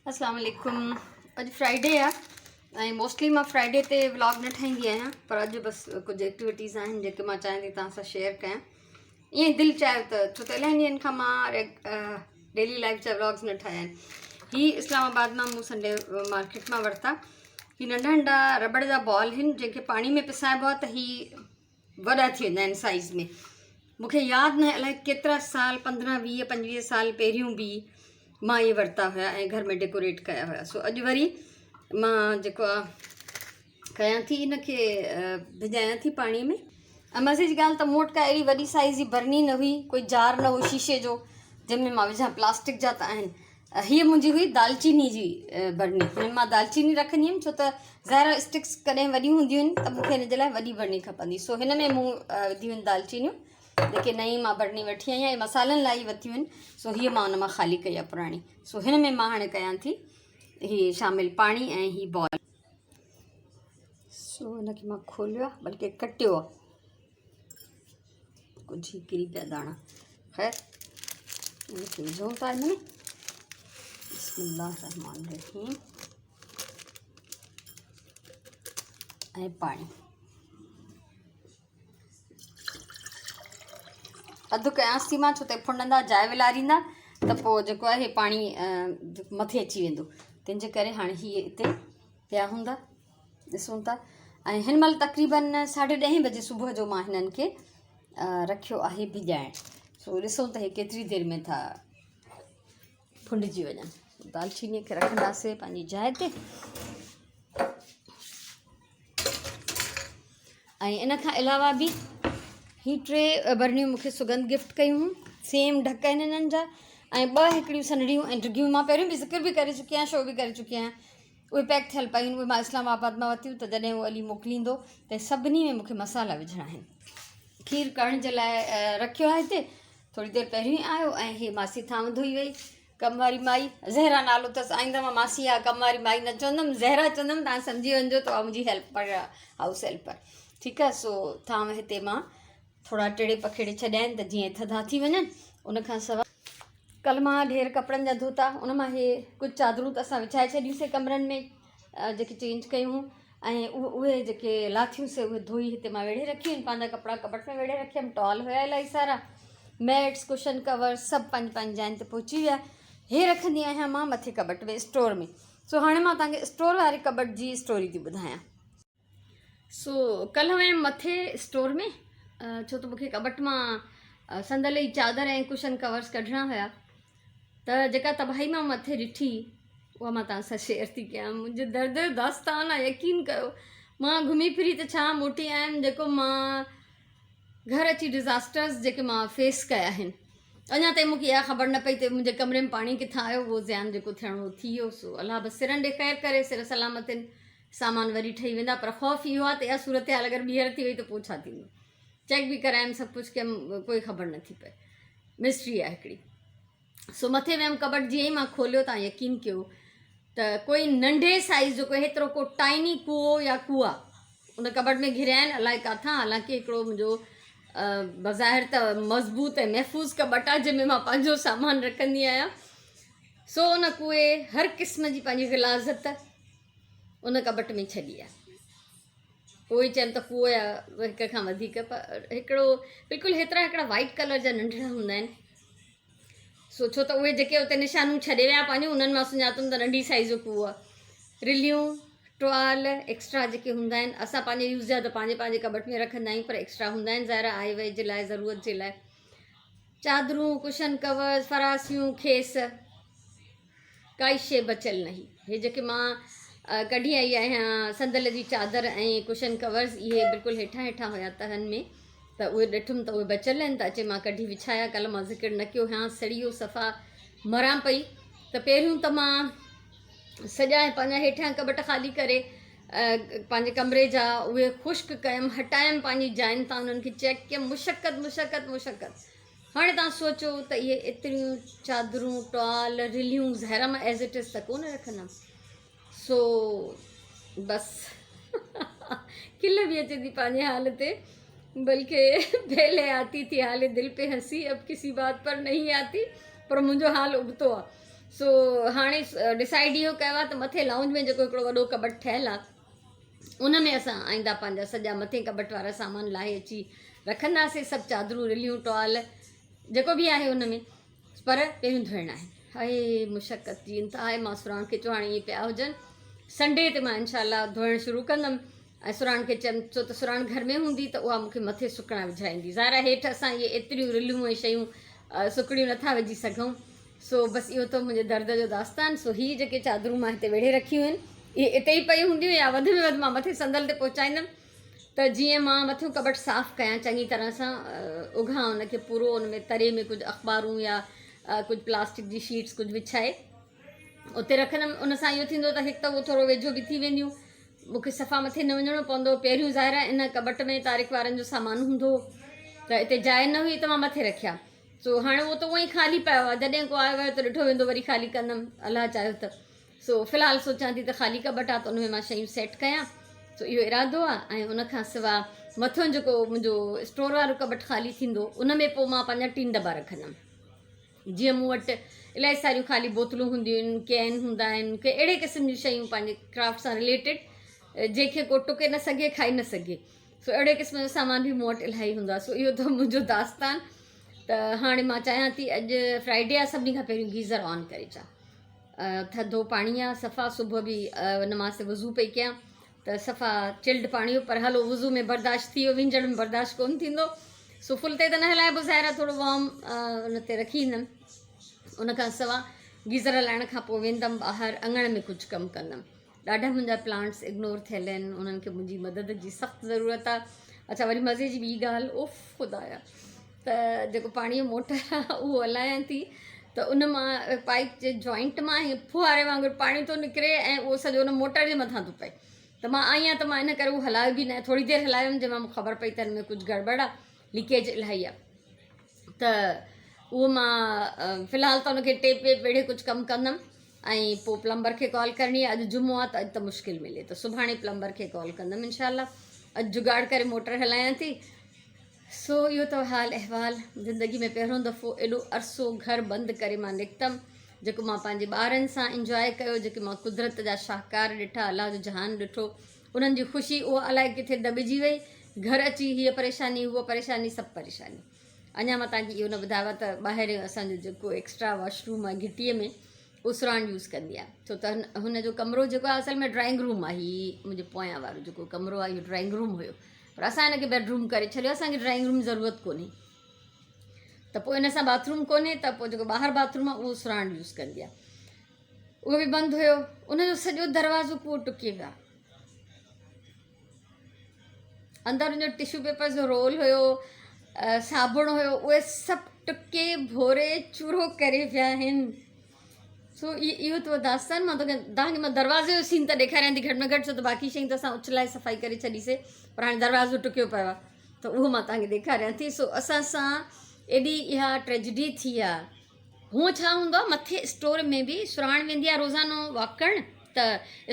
اسلام عليڪم اڄ فرائيڊي آ ۽ موسٽلي مان فرائيڊي تي ولاگ نه ٺاهيندي آهيان پر اڄ بس ڪجهه ايڪٽيوٽيز آهن جيڪي مان چاهيان ٿي توهان سان شيئر ڪيان ائين دل چاهيو ته ڇو ته الاهي ڏينهن کان مان ڊيلي لائف جا ولاگز نه ٺاهيا آهن هي اسلام آباد مان مون سنڊي مارڪيٽ مان ورتا هي ننڍا ننڍا ربڙ جا بال آهن جنهن کي پاڻي ۾ پسائبو آهي ته هي وڏا ٿي ويندا آهن سائيز ۾ مون کي ياد ناهي الائي ڪيترا سال پندرهن ويهه پنجويهه سال پهريون به مان اهي ورتا هيا ۽ گهر ۾ ڊيڪوريٽ ڪيا هيا سو اڄ وري مان جيڪو آهي ڪيان ٿي ان کي ڀڄايان ٿي پاڻي ۾ ۽ مزي جي ڳالهه ته مون وٽ ڪا اهڙي وڏي سائيز جي برني نه هئي ڪوئي جار نه هو شيشي جو جنهن ۾ مان وجهان پلاسٽڪ جا ته آهن هيء منهنجي هئي دالچيني جي برني. هن ۾ مان دالچيني رکندي هيم ڇو ته ظاهر آهي اسٽڪس ڪڏهن وڏيون هونديون آهن ته مون کي هن جي لاء وڏي برني کپندي سو هن ۾ مون وڌيون آهن دالچينيون جيڪي نئين مان برني وٺي آئي آهيان مصالحن لاء ئي ورتيون آهن سو هيء مان ان مان خالي ڪئي آهي پراڻي سو هن ۾ مان هاڻي ڪيان ٿي هي شامل پاڻي ۽ هي بال سو هن کي مان کوليو آهي بلڪه ڪٽيو آهي ڪجهه هي ڪري پيا داڻا خير ان کي وجهون ٿا هن ۾ بسم الله الرحمن الرحيم ۽ پاڻي اڌ ڪيانس ٿي مان ڇو ته ڦنڊندا جاء ولاريندا ته پوء جيڪو آهي پاڻي مٿي اچي ويندو تنهنجي ڪري هاڻي هي هتي پيا هوندا ڏسون ٿا ۽ هن مهل تقريبن ساڍي ڏهين بجي صبح جو مان هنن کي رکيو آهي ڀڄائڻ سو ڏسون ته هي ڪيتري دير ۾ ٿا ڦنڊجي وڃن دالچيني کي رکنداسي پنهنجي جاء تي ۽ ان کان علاوه به هي ٽي برنيون مونکي سگند گفٽ ڪيون هيون سيم ڍڪ آهن هنن جا ۽ ٻه هڪڙيون سنهڙيون ۽ ڊگهيون مان پهريون به ذڪر به ڪري چڪي آهيان شو به ڪري چڪي آهيان اهي پيڪ ٿيل پيون اهي مان اسلام آباد مان ورتيون ته جڏهن اهو علي موڪليندو ته سڀني ۾ مونکي مصالحا وجهڻا آهن. کير ڪڙهڻ جي لاء رکيو آهي هتي ٿوري دير پهريون ئي آيو ۽ هي ماسي ٿانو ڌوئي وئي ڪم واري مائي زهرا نالو اٿس آئنده مان ماسي يا ڪم واري مائي نه چوندم زهرا چوندم تان سمجهي وڃجو ته اها منهنجي هيلپر آهي هائوس هيلپر ٺيڪ آهي سو ٿانو هتي مان ٿورا ٽڙي پکيڙي ڇڏيا آهن ته جيئن ٿڌا ٿي وڃن ان کان سواء ڪلهه مان ڍير ڪپڙن جا ڌوتا ان مان هي ڪجهه چادرون ته اسان وڇائي ڇڏيون سي ڪمرن ۾ جيڪي چينج ڪيون هون ۽ اهي جيڪي لاٿيون سي اهي ڌوئي هتي مان ويڙهي رکيون آهن پنهنجا ڪپڙا ڪٻٽ ۾ ويڙهي رکيم ٽال هيا الاهي سارا ميٽس ڪشن ڪور سڀ پنهنجي پنهنجي جاين تي پهچي ويا هي رکندي آهيان مان مٿي ڪٻٽ ۾ اسٽور ۾ سو هاڻي مان توهان کي اسٽور واري ڪٻٽ جي اسٽوري ٿي ٻڌايان سو ڪلهه ويم مٿي اسٽور ۾ ڇو ته مونکي ڪٻٽ مان صندل جي چادر ۽ ڪشن ڪورس ڪڍڻا هيا ته جيڪا تباهي مان مٿي ڏٺي اها مان توهان سان شيئر ٿي ڪيان منهنجي درد جو داستان آهي يقين ڪيو مان گهمي ڦري ته ڇا موٽي آيم جيڪو مان گهر اچي ڊزاسٽرز جيڪي مان فيس ڪيا آهن اڃا تائين مونکي اها خبر نه پئي ته منهنجي ڪمري ۾ پاڻي ڪٿان آيو اهو زيان جيڪو ٿيڻو هو ٿي ويو سو الله بس سرن ڏي خير ڪري سر سلامت آهن سامان وري ٺهي ويندا پر خوف اهو آهي ته اها صورتحال اگر ٻيهر ٿي وئي ته پوء ڇا ٿيندو چيڪ به ڪرايم سڀ ڪجهه ڪيم ڪوئي خبر نه ٿي پئي مسٽري آهي هڪڙي سو مٿي ويم ڪٻٽ جيئن ئي مان کوليو تان يقين ڪيو ته ڪوئي ننڍي سائيز جو ڪوئي هيترو ڪو ٽائني ڪوئو يا ڪوئا ان ڪٻٽ ۾ گهريا آهن الائي ڪاٿان حالانڪه هڪڙو منهنجو بظاهر ته مضبوط ۽ محفوظ ڪٻٽ آهي جنهن ۾ مان پنهنجو سامان رکندي آهيان سو ان ڪوئي هر قسم جي پنهنجي غلاظت ان ڪٻٽ ۾ ڇڏي آ. پوء چيم ته ڪوئو آ هڪ کان وڌيڪ پر هڪڙو بلڪل هيترا هڪڙا وائيٽ ڪلر جا ننڍڙا هوندا آهن سو ڇو ته اهي جيڪي اتي نشانون ڇڏي ويا پنهنجون انهن مان سڃاتم ته ننڍي سائيز جو ڪوئو آ. رليون ٽوال ايڪسٽرا جيڪي هوندا آهن اسان پنهنجي يوز جا ته پنهنجي پنهنجي ڪٻٽ ۾ رکندا آهيون پر ايڪسٽرا هوندا آهن ظاهر آهي آئي وئي جي لاء ضرورت جي لاء چادرون ڪشن ڪورز فراسيون کيس ڪائي شيء بچيل نه هئي. هي جيڪي مان ڪڍي آئي آهيان صندل جي چادر ۽ ڪشن ڪورز اهي بلڪل هيٺان هيٺان هيا تهن ۾ ته اهي ڏٺم ته اهي بچيل آهن ته اچي مان ڪڍي وڇايا ڪلهه مان ذڪر نه ڪيو هيان سڙي ويو صفا مران پئي ته پهريون ته مان سڄا ۽ پنهنجا هيٺيان ڪٻٽ خالي ڪري پنهنجي ڪمري جا اهي خشڪ ڪيم هٽايم پنهنجي جاين تان انهن کي چيڪ ڪيم مشقت مشقت مشقت هاڻي توهان سوچو ته اهي ايتريون چادرون، ٽوال، رليون ظاهر آهي مان ايز it از ته ڪونه رکندم سو بس کل به اچي ٿي پنهنجي حال تي بلڪه پهلي آتي ٿي حال دل پي هنسي اب ڪسي بات پر نهين آتي پر منهنجو حال ابتو آهي سو هاڻي ڊسائيڊ اهو ڪيو آهي ته مٿي لائونج ۾ جيڪو هڪڙو وڏو ڪٻٽ ٺهيل آهي ان ۾ اسان آئنده پنهنجا سڄا مٿين ڪٻٽ وارا سامان لاهي اچي رکنداسين سڀ چادرون رليون ٽوال جيڪو به آهي ان ۾ پر پهريون ڌوئڻا آهن هاء مشقت جي انتها آهي مان سراڻ کي چيو هاڻي ائين پيا هجن سنڊي تي مان انشاء الله ڌوئڻ شروع ڪندم ۽ سراڻ کي چيم ڇو ته سراڻ گهر ۾ هوندي ته اها مون کي مٿي سڪڻا وجهرائيندي ظاهر آهي هيٺ اسان اهي ايتريون رليون ۽ شيون سڪڻيون نٿا وجهي سگهون سو بس اهو اٿو منهنجي درد جو داستان سو هي جيڪي چادرون مان هتي ويڙهي رکيون آهن اهي اتي ئي پيون هونديون يا وڌ ۾ وڌ مان مٿي صندل تي پهچائيندم ته جيئن مان مٿيون ڪٻٽ صاف ڪيان چڱي طرح سان اگهان ان کي پورو ان ۾ تري ۾ ڪجهه اخبارون يا ڪجهه پلاسٽڪ جي شيٽس ڪجهه وڇائي اتي رکندم ان سان اهو ٿيندو ته هڪ ته اهو ٿورو ويجهو به ٿي وينديون مون کي صفا مٿي نه وڃڻو پوندو پهريون ظاهر آهي ان ڪٻٽ ۾ طارق وارن جو سامان هوندو هو ته اتي جاء نه هئي ته مان مٿي رکيا سو هاڻي اهو ته اونئن ئي خالي پيو آهي جڏهن ڪو آيو ويو ته ڏٺو ويندو وري خالي ڪندم الله چاهيو ته سو في الحال سوچان ٿي ته خالي ڪٻٽ آ ته ان ۾ مان شيون سيٽ ڪيان سو اهو ارادو آ ۽ ان کان سوا مٿيون جيڪو منهنجو اسٽور وارو ڪٻٽ خالي ٿيندو ان ۾ پوء مان پنهنجا ٽين دٻا رکندم جيئن مون وٽ الاهي ساريون خالي بوتلون هونديون آهن ڪين هوندا آهن ڪي اهڙي قسم جون شيون پنهنجي ڪرافٽ سان رليٽيڊ جنهن کي ڪو ٽڪي نه سگهي کائي نه سگهي سو اهڙي قسم جو سامان به مون وٽ الاهي هوندو آهي سو اهو اٿو منهنجو داستان ته هاڻي مان چاهيان ٿي اڄ فرائيڊي آهي سڀني کان پهريون گيزر آن ڪري اچان ٿڌو پاڻي آ صفا صبح به نماز تي وضو پئي ڪيان ته صفا چلڊ پاڻي هو پر هلو وضو ۾ برداشت ٿي ويو وينجهڙ ۾ برداشت ڪون ٿيندو سو فل تي ته نه هلائبو ظاهر آ ٿورو وارم ان تي رکي ايندم ان کان سوا گيزر هلائڻ کان پوء ويندم ٻاهر اڱڻ ۾ ڪجهه ڪم ڪندم ڏاڍا منهنجا پلانٽس اگنور ٿيل آهن انهن کي منهنجي مدد جي سخت ضرورت آهي اڇا وري مزي جي ٻي ڳالهه اوف خدايا ته جيڪو پاڻي جو موٽر آهي اهو هلايان ٿي ته ان مان پائپ جي جوائنٽ مان هي ڦوهاري وانگر پاڻي ٿو نڪري ۽ اهو سڄو ان موٽر جي مٿان ٿو پئي ته مان آئي آهيان ته مان ان ڪري اهو هلايو به نه ٿوري دير هلايم جنهن مان مون خبر پئي ته هن ۾ ڪجهه گڙٻڙ آهي ليڪيج الاهي آهي ته اهو مان في الحال ته ان کي ٽيپ ويپ ويڙهي ڪجهه ڪم ڪندم ۽ پوء پلمبر کي ڪال ڪرڻي آهي اڄ جمعو آهي ته اڄ ته مشڪل ملي ته سڀاڻي پلمبر کي ڪال ڪندم انشاء الله اڄ جگاڙ ڪري موٽر هلايان ٿي سو اهو اٿو حال احوال زندگي ۾ پهريون دفعو ايڏو عرصو گهر بند ڪري مان نڪتم جيڪو مان پنهنجي ٻارن سان انجواء ڪيو جيڪي مان قدرت جا شاهڪار ڏٺا الله جو جهان ڏٺو انهن جي خوشي اها الائي ڪٿي دٻجي وئي گهر اچي هيء پريشاني هوء پريشاني سڀ پريشاني اڃا مان توهان کي اهو نه ٻڌايو آهي ته ٻاهر اسان جو جيڪو ايڪسٽرا واش روم آهي گهٽيء ۾ اهو سراڻ يوز ڪندي آهي ڇو ته هن جو ڪمرو جيڪو آهي اصل ۾ ڊرائنگ روم آهي هي منهنجي پويان وارو جيڪو ڪمرو آهي اهو ڊرائنگ روم هيو پر اسان هن کي بيڊ روم ڪري ڇڏيو اسان کي ڊرائنگ روم ضرورت ڪونهي ته پوء ان سان باٿ روم ڪونهي ته پوء جيڪو ٻاهر باٿ روم آهي اهو سراڻ يوز ڪندي آهي اهو به بند هيو ان جو سڄو دروازو ڪوڙ ٽڪي ويو اندر ان جو ٽشو پيپر جو رول هيو صابڻ هيو اهي سڀ ٽڪي ڀوري چورو ڪري ويا آهن سو اهو تو داستان مان توکي توهان کي مان دروازي جو سين ته ڏيکاريان ٿي گهٽ ۾ گهٽ ڇو ته باقي شيون ته اسان اڇلائي صفائي ڪري ڇڏيسي پر هاڻي دروازو ٽڪيو پيو آهي ته اهو مان توهان کي ڏيکاريان ٿي سو اسان سان ايڏي اها ٽريجڊي ٿي آهي هونء ڇا هوندو آهي مٿي اسٽور ۾ به سراڻ ويندي آهي روزانو واڪ ڪرڻ ته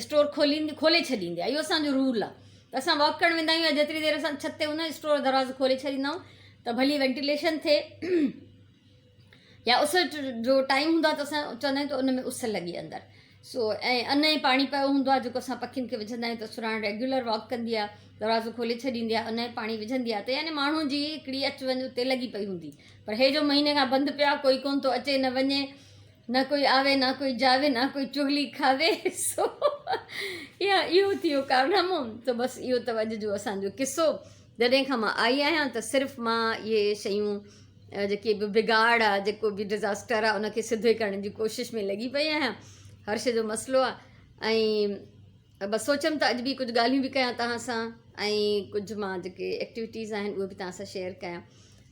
اسٽور کوليندي کولي ڇڏيندي آهي اهو اسان جو رول آهي ته اسان واڪ ڪرڻ ويندا آهيون يا جيتري دير اسان ڇت تي هوندا آهيون اسٽور جو دروازو کولي ڇڏيندا آهيون ته ڀلي وينٽيليشن ٿئي يا اس جو ٽائيم هوندو آهي ته اسان چوندا آهيون ته ان ۾ اس لڳي اندر سو ۽ ان ۽ پاڻي پيو هوندو آهي جيڪو اسان پکين کي وجهندا آهيون ته سراڻ ريگيولر واڪ ڪندي آهي دروازو کولي ڇڏيندي آهي ان ۽ پاڻي وجهندي آهي ته يعني ماڻهو جي هڪڙي اچ وڃ اتي لڳي پئي هوندي پر هي جو مهيني کان بند پيو آهي ڪوئي ڪونه ٿو اچي نه وڃي نه ڪوئي آوي نه ڪوئي جاوي نه ڪوئي چغلي کاوي سو اها اهو ٿي ويو ڪارنامو ته بس اهو اٿو اڄ جو اسانجو قصو جڏهن کان مان آئي آهيان ته صرف مان اهي شيون جيڪي به بگاڙ آ جيڪو به ڊزاسٽر آ ان کي سڌي ڪرڻ جي ڪوشش ۾ لڳي پئي آهيان هر شي جو مسئلو آ ۽ بس سوچيم ته اڄ به ڪجهه ڳالهيون به ڪيان توهان سان ۽ ڪجهه مان جيڪي ايڪٽيوٽيز آهن اهي به توهان سان شيئر ڪيان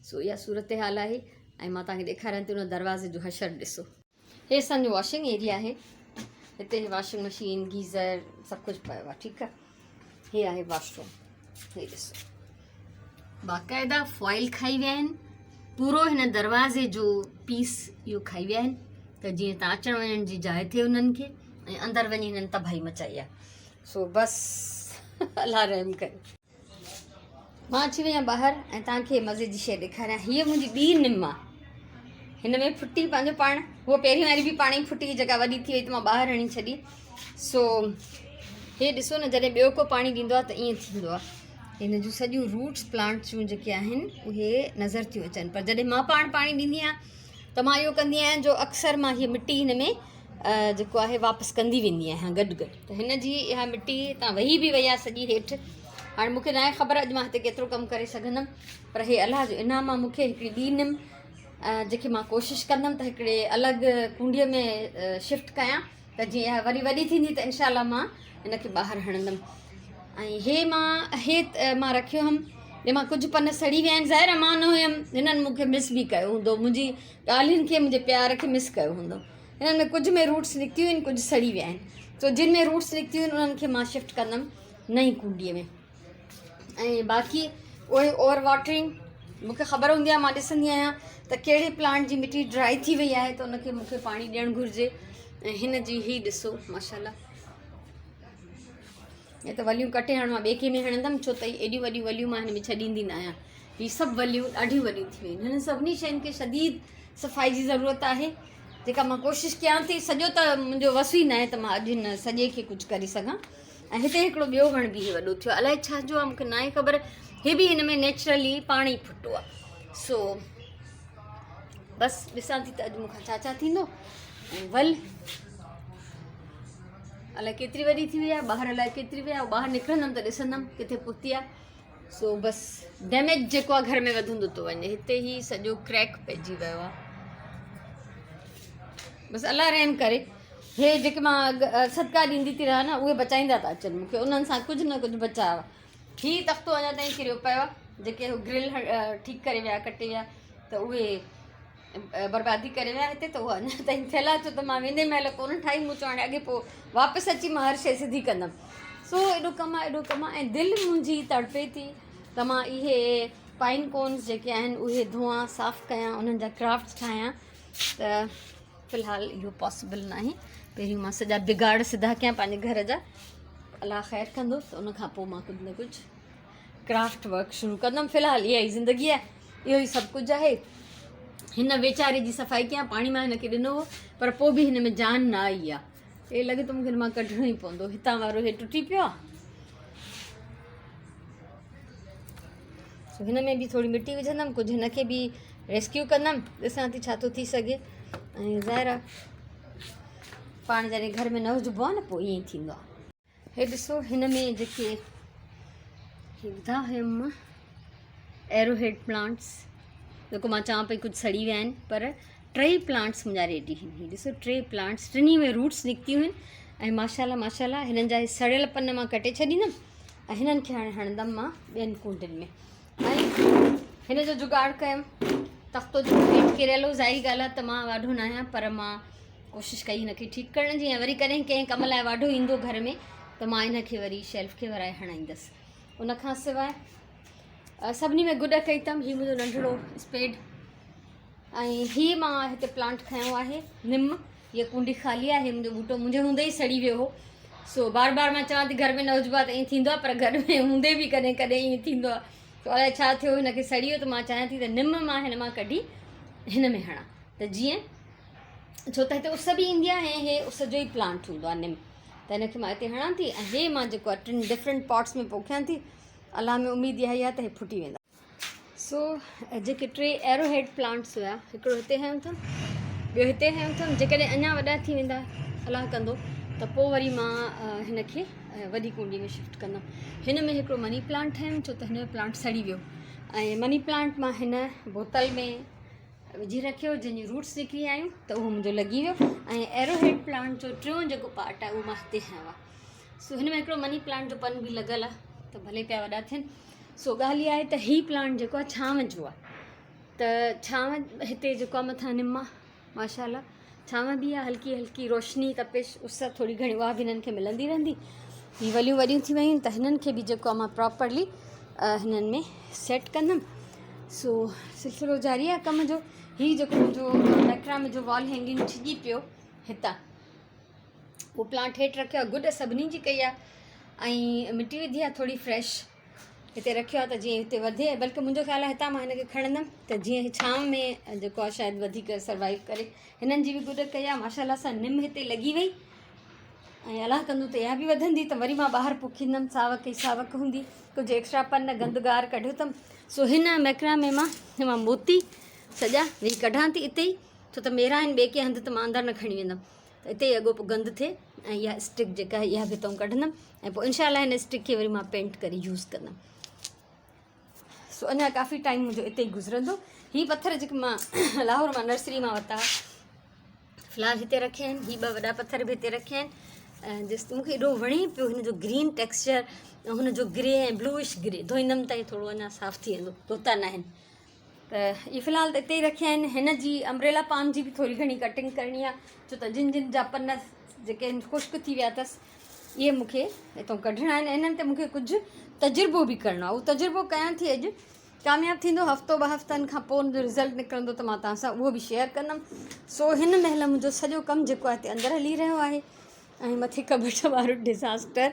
سو اها صورتحال آهي ۽ مان توهان کي ڏيکاريان ٿي ان دروازي جو حشر ڏسو هي اسان جو واشنگ ايريا آهي هتي واشنگ مشين گيزر سڀ ڪجهه پيو آهي ٺيڪ آهي هي آهي واش روم هي ڏسو باقاعده فوائل کائي ويا آهن پورو هن دروازي جو پيس اهو کائي ويا آهن ته جيئن تان اچڻ وڃڻ جي جاء ٿئي انهن کي ۽ اندر وڃي هنن تباهي مچائي آهي سو بس الله رحم ڪري مان اچي وئي آهيان ٻاهر ۽ توهان کي مزي جي شيء ڏيکاريان هيء منهنجي ٻي نم آهي هن ۾ ڦٽي پنهنجو پاڻ هوء پهرين واري به پاڻ ئي ڦٽي جيڪا وڏي ٿي وئي ته مان ٻاهر هڻي ڇڏي. سو هي ڏسو نه جڏهن ٻيو ڪو پاڻي ڏيندو آهي ته ائين ٿيندو آهي. هن جون سڄيون روٽس پلانٽس جون جيڪي آهن اهي نظر ٿيون اچن پر جڏهن مان پاڻ پاڻي ڏيندي آهيان ته مان اهو ڪندي آهيان جو اڪثر مان هيء مٽي هن ۾ جيڪو آهي واپس ڪندي ويندي آهيان گڏ گڏ ته هن جي اها مٽي هتان وهي به وئي آهي سڄي هيٺ. هاڻي مون کي ناهي خبر اڄ مان هتي ڪيترو ڪم ڪري سگهندم پر هي الله جو انعام آهي مون کي هڪڙي ٻي نم جيڪي مان ڪوشش ڪندم ته هڪڙي الڳ ڪونڊيء ۾ شفٽ ڪيان ته جيئن اها وري وڏي ٿيندي ته انشاء الله مان هن کي ٻاهر هڻندم. ۽ هي مان هي مان رکيو هئم جنهن مان ڪجهه پن سڙي ويا آهن ظاهر آهي مان نه هيم هنن مون کي مس به ڪيو هوندو منهنجي ڳالهين کي منهنجي پيار کي مس ڪيو هوندو. هنن ۾ ڪجهه ۾ روٽس نڪتيون آهن ڪجهه سڙي ويا آهن سو جن ۾ روٽس نڪتيون آهن انهن کي مان شفٽ ڪندم نئين ڪونڊيء ۾ ۽ باقي اهي اوور واٽرنگ مون کي خبر هوندي آهي مان ڏسندي آهيان ته ڪهڙي پلانٽ جي مٽي ڊرائي ٿي وئي آهي ته ان کي مون کي پاڻي ڏيڻ گهرجي ۽ هن جي هي ڏسو ماشاء الله هي ته وليون ڪٽي هاڻ مان ٻئي ڪنهن ۾ هڻندم ڇو ته ايڏيون وڏيون وليون مان هن ۾ ڇڏيندي نه آهيان. هي سڀ وليون ڏاڍيون وڏيون ٿي ويون آهن. هنن سڀني شين کي شديد صفائي جي ضرورت آهي جيڪا مان ڪوشش ڪيان ٿي. سڄو ته منهنجو وس ئي ناهي ته مان اڄ هن سڄي کي ڪجهه ڪري سگهان. ۽ هتي هڪڙو ٻيو وڻ به هي وڏو ٿيو آهي الائي ڇا جو آهي مون کي ناهي خبر. هي به هن ۾ نيچرلي پاڻ ئي ڦٽو آهي. سو بس ڏسان ٿي ته اڄ مون کان ڇا ڇا ٿيندو. ۽ ول الائي ڪيتري وڏي ٿي وئي آهي ٻاهر الائي ڪيتري وئي آهي ٻاهر نڪرندم ته ڏسندم ڪٿي پهتي آهي. سو بس ڊيميج جيڪو آهي گهر ۾ وڌندو ٿو وڃي. هتي هي سڄو ڪريڪ پئجي ويو آهي. بس الله رحم ڪري. هي جيڪي مان صدقا ڏيندي ٿي رهان نه اهي بچائيندا ٿا اچن مون کي انهن سان ڪجهه نه ڪجهه بچاء آهي. هي تختو اڃا تائين ڪريو پيو آهي جيڪي هو گرل ٺيڪ ڪري ويا ڪٽي ويا ته اهي بربادي ڪري ويا هتي ته اها اڃا تائين ٿيل آهي ڇو ته مان ويندي مهل ڪونه ٺاهي مون چيو هاڻي اڳي پوء واپس اچي مان هر شيء سڌي ڪندم سو ايڏو ڪم آهي ايڏو ڪم آهي ۽ دل منهنجي تڙپي ٿي ته مان اهي پائن ڪونز جيڪي آهن اهي ڌوئان صاف ڪيان انهن جا ڪرافٽس ٺاهيان ته في الحال اهو پاسبل ناهي پهريون مان سڄا بگاڙ سڌا ڪيان پنهنجي گهر جا الله خير ڪندو ته ان کان پوء مان ڪجهه نه ڪجهه ڪرافٽ ورڪ شروع ڪندم في الحال اها ئي زندگي آهي اهو ئي سڀ ڪجهه آهي. هن ويچاري جي صفائي ڪيان پاڻي مان هن کي ڏنو هو پر پوء به هن ۾ جان نه آئي آهي. هي لڳي ٿو مونکي هن مان ڪڍڻو ئي پوندو. هتان وارو هي ٽٽي پيو آهي. سو هن ۾ به ٿوري مٽي وجهندم ڪجهه هن کي به ريسڪيو ڪندم ڏسان ٿي ڇا ٿو ٿي سگهي ۽ ظاهر آهي پاڻ جڏهن گهر ۾ نه هجبو آهي نه پوء ائين ئي ٿيندو آهي. هي ڏسو هن ۾ جيڪي هي وڌا هيم مان ايرو هيڊ پلانٽس جيڪو مان چوان پئي ڪجهه سڙي ويا آهن پر ٽئي پلانٽس منهنجا ريڊي آهن. هي ڏسو ٽي پلانٽس ٽنهي ۾ روٽس نڪتيون آهن ۽ ماشاءالله ماشاءالله هنن جا هي سڙيل پن مان ڪٽي ڇڏيندم ۽ هنن کي هاڻي هڻندم مان ٻين ڪونڊين ۾ ۽ هن جو جگاڙ ڪيم تختو جيڪو هيٺ ڪريل هو ظاهري ڳالهه آهي ته مان واڍو نه آهيان پر مان ڪوشش ڪئي هن کي ٺيڪ ڪرڻ جي ۽ وري ڪڏهن ڪنهن ڪم لاء واڍو ايندو گهر ۾ ته مان ان کي وري شيلف کي ورائي هڻائيندس. ان کان سواء سڀني ۾ گڏ ڪئي اٿم هي منهنجو ننڍڙو اسپيڊ ۽ هي مان هتي پلانٽ کنيو آهي نم. هيء ڪونڊي خالي آهي منهنجو ٻوٽو منهنجي هوندي ئي سڙي ويو هو. سو بار بار مان چوان ٿي گهر ۾ نه هجبو آهي ته ائين ٿيندو آهي پر گهر ۾ هوندي به ڪڏهن ڪڏهن ائين ٿيندو آهي. سو الائي ڇا ٿيو هن کي سڙي ويو ته مان چاهيان ٿي ته نم مان هن مان ڪڍي هن ۾ هڻان ته جيئن ڇو ته هتي اس به ايندي آهي ۽ هي اس جو ئي پلانٽ هوندو آهي نم ته هن کي مان هتي هڻان ٿي ۽ هي مان جيڪو آهي ٽن ڊفرنٽ پاٽس ۾ پوکيان ٿي الله ۾ اميد اها ئي آهي ته هي ڦٽي ويندا. سو جيڪي ٽي ايرو هيڊ پلانٽس هيا هڪڙو هتي هنيو اٿم ٻيو هتي هنيو اٿم جيڪڏهن اڃا وڏا ٿي ويندا الله ڪندو ته پوء وري مان هن کي وڏي ڪونڊي ۾ شفٽ ڪندم. هن ۾ هڪڙو مني پلانٽ ٺاهيم ڇو ته هن جو پلانٽ سڙي ويو ۽ مني پلانٽ مان هن بوتل ۾ وجهي رکيو جنهن جون روٽس نڪري آيون ته اهو منهنجو لڳي ويو ۽ ايرو هيڊ پلانٽ جو ٽيون جيڪو پارٽ آهي اهو مان هتي هنيو آهي. سو هن ۾ هڪڙو مني پلانٽ جو پن به لڳل آهي ته ڀلي پيا وڏا ٿين. سو ڳالهه اها آهي ته هي پلانٽ جيڪو آهي ڇانو جو آهي ته ڇانو هتي جيڪو آهي مٿان نم آهي ماشاء الله ڇانو به آهي هلڪي هلڪي روشني تپش اس ٿوري گهڻي اها به هنن کي ملندي رهندي. هي وليون وڏيون ٿي ويون ته هنن کي به جيڪو آهي مان پراپرلي هنن ۾ سيٽ ڪندم. سو سلسلو جاري آهي ڪم جو. هي جيڪو منهنجو ميڪرام جو وال هينگنگ ڇڄي پيو هتان اهو پلانٽ هيٺ رکيو آهي گڏ سڀني جي ڪئي آهي ۽ مٽي وڌي آهي ٿوري فريش. هتي رکيو آهي ته جيئن هتي وڌي ۽ بلڪه منهنجو خيال آهي هتان مان هن کي کڻندم ته جيئن هي ڇانو ۾ جيڪو آهي شايد وڌيڪ سروائيو ڪري. هنن جي به گڏ ڪئي آهي ماشاء الله سان نم هتي لڳي وئي ۽ الله ڪندو ته اها به وڌندي ته وري مان ٻاهر پوکيندم ساوڪ ئي ساوڪ هوندي. ڪجهه ايڪسٽرا پن گندگار ڪڍيو اٿم سو هن ميڪرامي مان هن مان موتي سڄا ويهي ڪڍان ٿي اتي ئي ڇو ته ميرا آهن ٻئي ڪنهن هنڌ ته مان اندر نه کڻي ويندم ته اتي ئي اڳو پوء گند ٿئي ۽ اها اسٽڪ جيڪا آهي اها به هتان ڪڍندم ۽ پوء انشاء الله هن اسٽڪ کي وري مان پينٽ ڪري يوز ڪندم سو اڃا ڪافي ٽائيم منهنجو اتي ئي گذرندو. هي پٿر جيڪي مان لاهور مان نرسري مان ورتا هئا في الحال هتي رکيا آهن. هي ٻه وڏا پٿر به هتي رکيا آهن. جس مون کي ايڏو وڻي پيو هن جو گرين ٽيڪسچر ۽ هن جو گري ۽ بلوئش گري ڌوئيندم ته ٿورو اڃا صاف ٿي ويندو ڌوتا نه آهن ته اهي في الحال ته اتي ئي رکيا آهن. هن جي امبريلا پام جي به ٿوري گهڻي ڪٽنگ ڪرڻي آهي ڇو ته جن جن جا پن جيڪي آهن خشڪ ٿي ويا اٿس اهي مون کي هتان ڪڍڻا آهن. انهن تي مون کي ڪجهه تجربو به ڪرڻو آهي. اهو تجربو ڪيان ٿي اڄ ڪامياب ٿيندو هفتو ٻه هفتن کان پوء ان جو رزلٽ نڪرندو ته مان توهان سان اهو به شيئر ڪندم. سو هن مهل منهنجو سڄو ڪم جيڪو آهي هتي اندر هلي رهيو آهي ۽ مٿي ڪٻٽ وارو ڊزاسٽر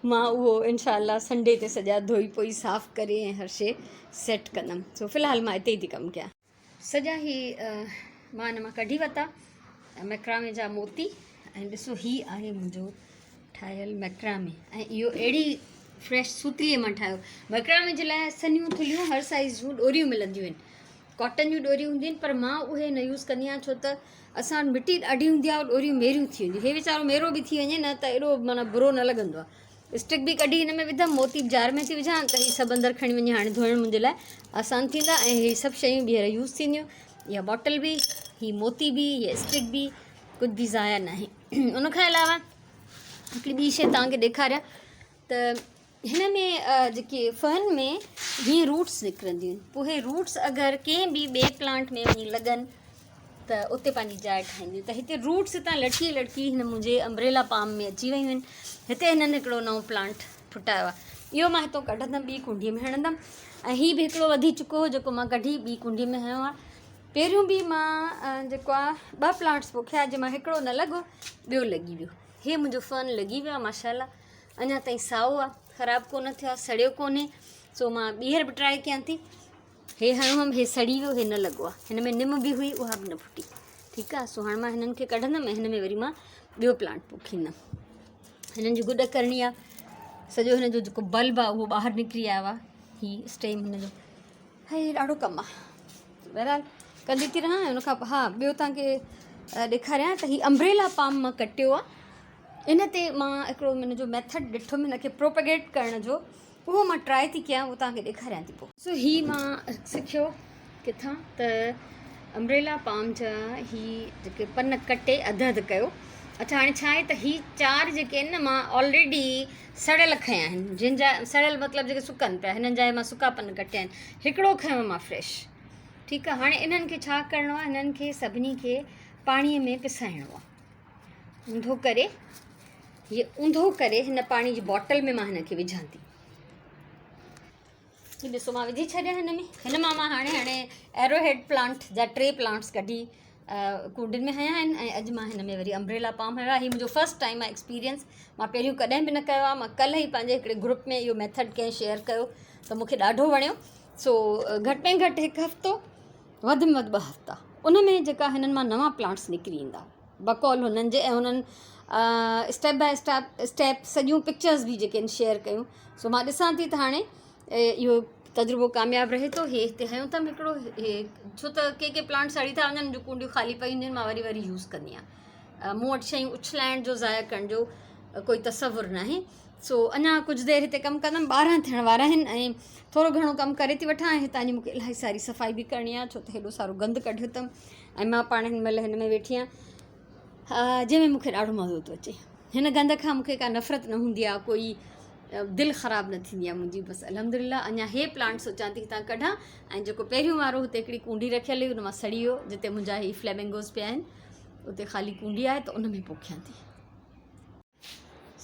مان اهو انشاء الله سنڊي تي سڄا ڌوئي پوئي صاف ڪري ۽ هر شي سيٽ ڪندم. سو في الحال مان هتي ئي ٿي ڪم ڪيان. سڄا هي مان هن مان ڪڍي ورتا ميڪرامي جا موتي ۽ ڏسو هي آهي منهنجو ٺاهيل ميڪرامي ۽ اهو اهڙي فريش سوتلي مان ٺاهيو. ميڪرامي جي لاء سنهيون ٿلهيون هر سائز جون ڏوريون ملنديون آهن، ڪاٽن جون ڏوريون هونديون آهن پر مان اهي نه يوز ڪندي آهيان ڇو ته اسان وٽ مٽي ڏاڍي هوندي آهي ڏوريون ميريون ٿي وينديون. هي ويچارو ميرو به ٿي وڃي نه ته ايڏو معنيٰ برو نه لڳندو آهي. اسٽڪ به ڪڍي هن ۾ وڌم، موتي به جار ۾ ٿي وجهان ته هي سڀ اندر کڻي وڃي هاڻي ڌوئڻ منهنجي لاء آسان ٿيندا ۽ هي سڀ شيون ٻيهر يوز ٿينديون. اها باٽل به، هي موتي به، هي اسٽڪ به، ڪجهه به ضايع ناهي. ان کان علاوه هڪڙي ٻي شيء توهان کي ڏيکاريان ته هن ۾ جيڪي فن ۾ هيئن روٽس نڪرنديون آهن پوء هي روٽس اگر ڪنهن به ٻئي پلانٽ ۾ وڃي لڳن ته اتي پنهنجي جاء ٺاهينديون ته هتي روٽس هتان لڙڪي لڙڪي هن منهنجي امبريلا پام ۾ اچي ويون آهن. هتي هنن هڪڙو نئون پلانٽ ڦٽايو آهي. اهو مان هتو ڪڍندم ٻي ڪونڊي ۾ هڻندم ۽ هي به هڪڙو وڌي چڪو هو جيڪو مان ڪڍي ٻي ڪونڊي ۾ هنيو آهي. پهريون به مان جيڪو آهي ٻه پلانٽس پوکيا جنهن مان هڪڙو نه لڳو ٻيو لڳي ويو. هي منهنجو فن لڳي ويو آهي ماشاء الله اڃا تائين سائو آهي خراب ڪونه ٿيو آهي سڙيو ڪونهي سو مان ٻيهر به ٽرائي ڪيان ٿي. هي هنيو هئم هي سڙي ويو هي نه لڳو آهي. هن ۾ نم به هئي اها به نه ڦٽي. ٺيڪ آهي سو هاڻي مان هنن کي ڪڍندم ۽ هن ۾ وري مان ٻيو پلانٽ پوکيندم. هنن جي گڏ ڪرڻي آهي. سڄو هن جو جيڪو بلب آهي اهو ٻاهر نڪري آيو آهي. هي اسٽيم هن جو هي ڏاڍو ڪم آهي. بهرحال ڪندي ٿي رهان ان کان ها ٻيو توهان کي ڏيکاريان ته هي امبريلا پام مان ڪٽيو آهي. ان تي مان هڪڙو هن جو ميٿڊ ڏٺم هن کي پروپگيٽ ڪرڻ جو اهو مان ٽرائي ٿي ڪيان اهو توهان کي ڏيکاريان ٿي پوء. سو هي مان سکيو ڪٿان ته امبريلا پام جا هي جيڪي پن ڪٽي اڌ اڌ ڪيو. اڇا هاڻي ڇا آهي ته هي چار جيڪي آهن نه مان آلريڊي سڙيل کنيا آهن جن جا سڙيل مطلب جيڪي سڪن پيا هنن جا مان سڪا پن ڪٽيا آهن هڪڙو کنيو مان فريش ٺيڪ آهي هاڻي انهن کي ڇا ڪرڻو آهي هنن کي سڀني کي پاڻي ۾ پسائڻو آهي. اونڌو ڪري هي اونڌو ڪري هن پاڻي جي باٽل ۾ مان هن کي وجهان ٿي. هي ڏسو مان وجهي ڇڏيا هن ۾. هن مان مان هاڻي هاڻي ايرو هيڊ پلانٽ جا ٽي پلانٽس ڪڍي ڪونڊين ۾ هنيا آهن ۽ اڄ مان هن ۾ وري امبريلا پام هنيو آهي. هي منهنجو فرسٽ ٽائيم آهي ايڪسپيرينس، مان پهريون ڪڏهن به نه ڪيو آهي. مان ڪلهه ئي پنهنجي هڪڙي گروپ ۾ اهو ميٿڊ ڪنهن شيئر ڪيو ته مون کي ڏاڍو وڻيو. سو گهٽ ۾ گهٽ هڪ هفتو وڌ ۾ وڌ ٻه هفتا ان ۾ جيڪا هنن مان نوان پلانٽس نڪري ايندا بقول هنن جي ۽ هنن اسٽيپ باء اسٽيپ اسٽيپ سڄيون پڪچرز به جيڪي آهن شيئر ڪيون سو مان ڏسان ٿي ته هاڻي اهو تجربو ڪامياب رهي ٿو. هي هتي هنيو اٿم هڪڙو هي ڇو ته ڪي ڪي پلانٽ سڙي ٿا وڃن جو ڪونڊيون خالي پئي هونديون آهن مان وري وري يوز ڪندي آهيان. مون وٽ شيون اڇلائڻ جو ضايع ڪرڻ جو ڪوئي تصور ناهي. سو اڃا ڪجهه دير هتي ڪم ڪندم، 12 ٿيڻ وارا آهن ۽ ٿورو گهڻو ڪم ڪري ٿي وٺان ۽ هتان جي مونکي الاهي ساري صفائي به ڪرڻي آهي ڇو ته هيڏو سارو گند ڪڍيو اٿم ۽ مان پاڻ هن مهل هن ۾ ويٺي آهيان جنهن ۾ مونکي ڏاڍو مزو ٿو اچي. هن گند کان مونکي ڪا نفرت نه هوندي آهي، ڪوئي دل خراب نه ٿيندي آهي منهنجي. بس الحمدلله اڃا هي پلانٽ سوچان ٿي هتان ڪڍان ۽ جيڪو پهريون وارو هتي هڪڙي ڪونڊي رکيل هئي ان مان سڙي ويو جتي منهنجا هي فليمنگوز پيا آهن اتي خالي ڪونڊي آهي ته ان ۾ پوکيان ٿي.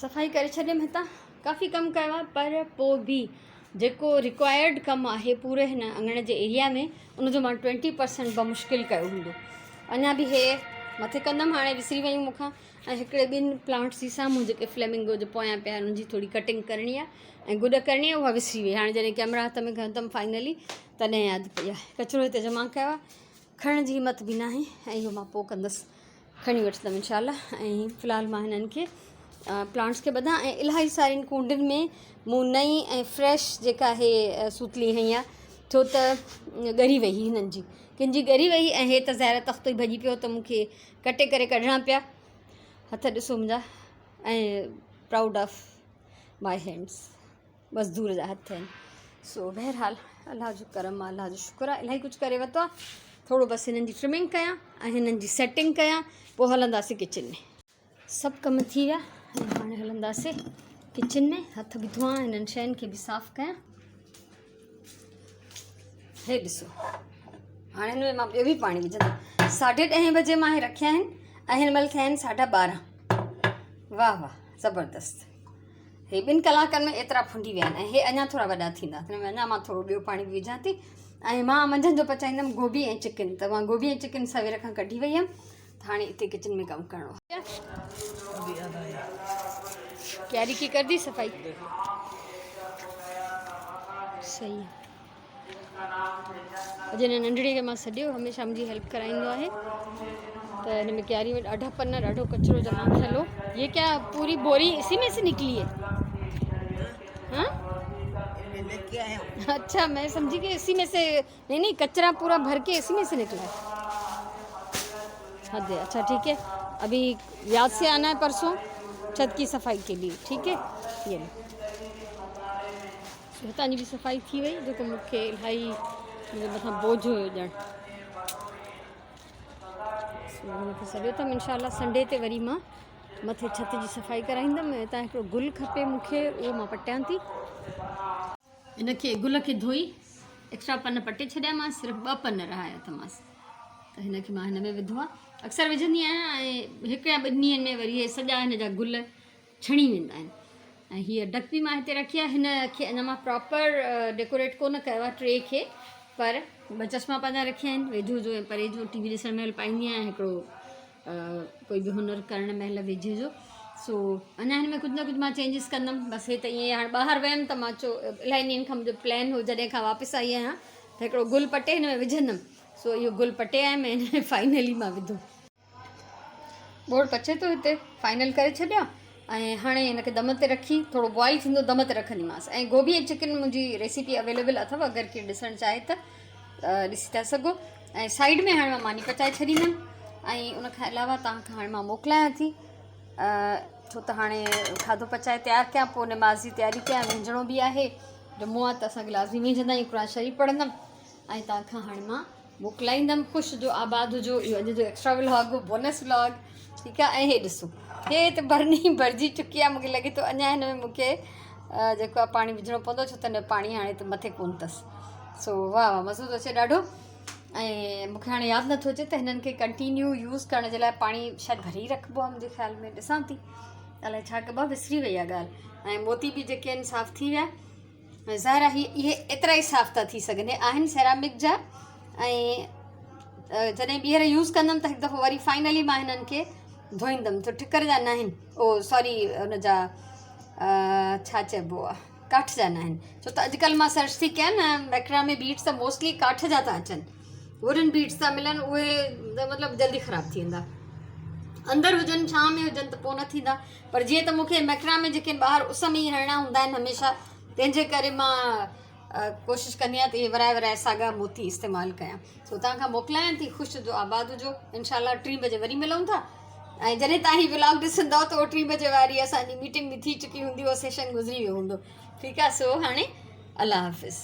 صفائي ڪري ڇڏيم هتان ڪافي ڪم ڪيو آهي پر پوء به جيڪو رڪوائرڊ ڪم آهي پوري هن اڱڻ جي ايريا ۾ ان جو مان 20% بمشڪل ڪيو هوندو. اڃا به هي مٿي ڪندم هاڻي وسري ويون مون کان ۽ هڪڙي ٻن پلانٽس جي سامهون جيڪي فليمنگو جو پويان پيا آهن ان جي ٿوري ڪٽنگ ڪرڻي آهي ۽ گڏ ڪرڻي آهي اها وسري وئي هاڻي جڏهن ڪيمرا هٿ ۾ کنيو اٿم فائنلي تڏهن ياد پئي آهي ڪچرو هتي جمع ڪيو آهي کڻڻ جي همت به ناهي ۽ اهو مان پوء ڪندس کڻي وٺندم انشاء الله ۽ في الحال مان هنن کي پلانٽس کي ٻڌان ۽ الاهي سارين ڪونڊين ۾ مون نئين ۽ فريش جيڪا آهي سوتلي هنئي آهي ڇو ته ڳري وئي هنن جي ڪن جي ڳري وئي ۽ هي ته ظاهر تختو ئي ڀڄي پيو ته مون کي ڪٽي ڪري ڪڍڻا پيا هٿ ڏسو منهنجا ۽ پرائوڊ آف my hands مزدور جا هٿ آهن سو بهرحال الله جو ڪرم آهي الله جو شڪر آهي الاهي ڪجهه ڪري ورتو آهي ٿورو بس هنن جي ٽرمنگ ڪيان ۽ هنن جي سيٽنگ ڪيان پوء هلنداسين ڪچن ۾ سڀ ڪم ٿي ويا ۽ هاڻي هلنداسين ڪچن ۾ هٿ به ڌوئان هنن شين کي به صاف ڪيان هي ڏسو هاڻي هن ۾ مان ٻيو به پاڻي وجهندم 10:30 بجي مان هي رکيا آهن ۽ هن مهل ٿيا آهن 12:30. واهه واهه زبردست. هي ٻن ڪلاڪن ۾ ايترا ڦنڊي ويا آهن ۽ هي اڃا ٿورا وڏا ٿيندا هن ۾ اڃا مان ٿورو ٻيو پاڻي به وجهان ٿي ۽ مان منجهند جو پچائيندم گوبي ۽ چڪن ته مان گوبي ۽ چڪن سوير کان ڪڍي وئي هيم ته هاڻي اتي ڪچن ۾ ڪم ڪرڻو آهي. ڪياري ڪي ڪر the صفائي صحيح اڄ هن ننڍڙي کي مان سڏيو هميشه منهنجي هيلپ ڪرائيندو آهي ته هن ۾ ڪياري ۾ ڏاڍا پن ڏاڍو ڪچرو جمع ٿيل هو یہ کيا پوري بوري اسي ۾ سي نڪلي هي ها اچھا میں سمجھی کہ اسی میں سے نہیں نہیں کچرا پورا بھر کے اسی میں سے نکلا ہے حد ہے اچھا ٹھیک ہے ابھی یاد سے آنا ہے پرسوں چھت کی صفائی کے لیے ٹھیک ہے یہ لو هتان جي به صفائي ٿي وئي جيڪو مون کي الاهي منهنجي مٿان بوجھ هيو ڄڻ هن کي سڏيو اٿم انشاء الله سنڊي تي وري مان مٿي ڇت جي صفائي ڪرائيندم هتان هڪڙو گل کپي مون کي اهو مان پٽيان ٿي ان کي گل کي ڌوئي ايڪسٽرا پن پٽي ڇڏيا مان صرف ٻه پن رهايا اٿمانس ته هن کي مان هن ۾ وڌو آهي اڪثر وجهندي آهيان ۽ هڪ يا ٻن ڏينهن ۾ وري اهي سڄا هن جا گل ڇڻي ويندا آهن ۽ هيء ڊڪ به مان هتي رکي آهي هن کي اڃا مان پراپر ڊيڪوريٽ ڪونه ڪيو آهي ٽري کي پر ٻه چشما پنهنجا رکيا آهن ويجهو جو ۽ پري جو ٽي وي ڏسڻ مهل پائيندي آهيان هڪڙو ڪوئي به هنر ڪرڻ مهل ويجهي جو سو اڃا هن ۾ ڪجهه نه ڪجهه مان چينجز ڪندم بس هي ته ائين ئي هاڻي ٻاهر ويم ته مان چيو الاهي ڏينهن کان منهنجو پلان هو جڏهن کان واپس آئي آهيان ته هڪڙو گل پٽي هن ۾ وجهندم سو اهو گل پٽي آيم ۽ هن ۾ فائنلي مان وڌو. ٻوڙ پچي ٿو هتي فائنل ڪري ڇڏيو ۽ هاڻي هن کي دم تي رکي ٿورو بوائل ٿيندو دم تي رکنديمانس ۽ گوبي ۽ چڪن منهنجي ريسيپي اويليبل اٿو اگر ڪير ڏسڻ چاهي ته ڏسي ٿا سگهو ۽ سائيڊ ۾ هاڻي مان ماني پچائي ڇڏيندم ۽ ان کان علاوه توهان کان هاڻي مان موڪلايان ٿي ڇو ته هاڻي کاڌو پچائي تيار ڪيان پوء نماز جي تياري ڪيان وهنجڻو به آهي جمعو آهي ته اسان کي لازمي وهنجندا آهيون قرآن شريف پڙهندم ۽ توهان کان هاڻي مان موڪلائيندم خوش هجو آباد هجو اهو اڄ جو ايڪسٽرا ولاگ هو بونس ولاگ ٺيڪ آهي ۽ هي ڏسو هي ته برني ڀرجي چڪي آهي مونکي لڳي ٿو اڃا هن ۾ مونکي جيڪو آهي پاڻي وجهڻو پوندو ڇو ته هن پاڻي هاڻي ته مٿي ڪونه اٿس سو واهه واهه مزو ٿو اچي ڏاڍو ۽ مونکي هاڻي ياد نٿو اچي ته هنن کي ڪنٽينيو يوز ڪرڻ جي لاء پاڻي شايد ڀري رکبو آهي منهنجي خيال ۾ ڏسان ٿي الائي ڇا ڪبو آهي وسري وئي آهي ڳالهه ۽ موتي به جيڪي آهن صاف ٿي ويا ظاهر آهي اهي ايترا ئي صاف ٿا ٿي سگهن هي آهن سيرامڪ جا ۽ جڏهن ٻيهر يوز ڪندم ته هڪ دفعو وري فائنلي مان هنن کي ڌوئيندم ته ٺڪر جا نه آهن او سوري ان جا ڇا چئبو آهي ڪاٺ جا نه آهن ڇو ته اڄڪلهه مان سرچ ٿي ڪيان نه ميڪرامي بيٽس ته موسٽلي ڪاٺ جا ٿا اچن ووڊن بيٽس ٿا ملن اهي مطلب جلدي خراب ٿي ويندا اندر هجن ڇانو ۾ هجن ته پوء نه ٿيندا پر جيئن ته مون کي ميڪرامي جيڪي ٻاهر اس ۾ ئي هڻڻا هوندا آهن هميشه تنهن جي ڪري مان ڪوشش ڪندي آهيان ته اهي ورائي ورائي ساڳا موتي استعمال ڪيان سو توهان کان موڪلايان ٿي خوش هجو آباد هجو انشاء الله 3 بجي وري ملون ٿا ۽ جڏهن توهان هي ولاگ ڏسندؤ ته اهو 3 بجي واري اسان جي ميٽنگ به ٿي چڪي هوندي اهو سيشن گذري ويو هوندو ٺيڪ آهي سو هاڻي الله حافظ.